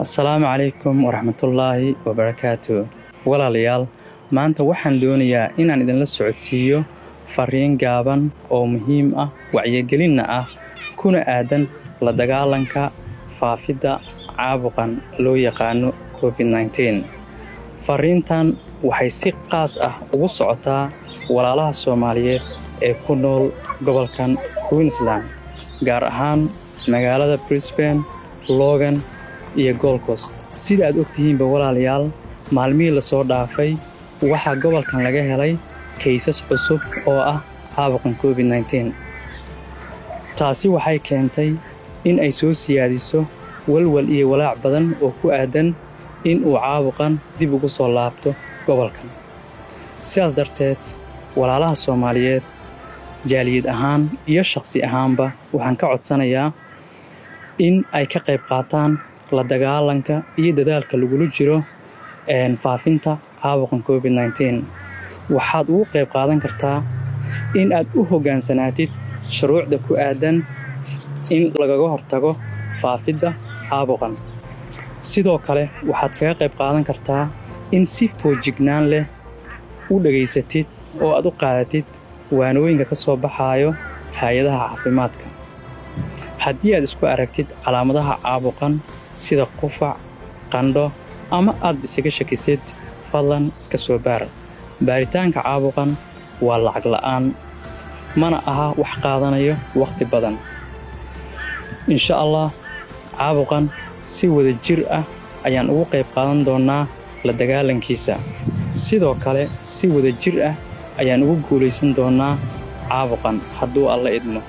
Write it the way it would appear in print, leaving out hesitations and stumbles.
Assalaamu calaykum waraxmatullaahi wabarakaatu. Walaalayaal, maanta waxaan doonayaa inaan idinla socodsiiyo fariin gaaban oo muhiim ah, wacyigelinna ah, kuna aadan la dagaalanka faafidda caabuqan loo yaqaano COVID-19. Fariintan waxay si qaas ah ugu socotaa walaalaha Soomaaliyeed ee ku nool gobolkan Queensland, gaar ahaan magaalada Brisbane, Logan iyo Gold Coast. Sida aad ogtihiinba walaalayaal, maalmihii lasoo dhaafay waxaa gobolkan laga helay kaysas cusub oo ah caabuqan COVID-19. Taasi waxay keentay in ay soo siyaadiso walwal iyo walaac badan oo ku aadan in uu caabuqan dib ugu soo laabto gobolkan. Sidaas darteed, walaalaha Soomaaliyeed jaaliyad ahaan iyo shaqsi ahaanba waxaan ka codsanayaa in ay ka qayb qaataan la dagaalanka iyo dadaalka lagula jiro faafinta caabuqan COVID-19. Waxaad ugu qayb qaadan kartaa in aad u hoggaansanaatid shuruucda ku aadan in lagaga hortago faafidda caabuqan. Sidoo kale waxaad kaga qayb qaadan kartaa in si foojignaan leh u dhegaysatid oo aad u qaadatid waanooyinka ka soo baxaayo hay'adaha caafimaadka. Haddii aad isku aragtid calaamadaha caabuqan sida qufac, qandho ama aad isaga shakisid, fadlan iska soo baar. Baaritaanka caabuqan waa lacag la'aan, mana aha wax qaadanayo waqti badan. Insha Allah, caabuqan si wada jir ah ayaan ugu qayb qaadan doonaa la dagaalankiisa. Sidoo kale si wada jir ah ayaan ugu guulaysan doonaa caabuqan hadduu Alla idmo.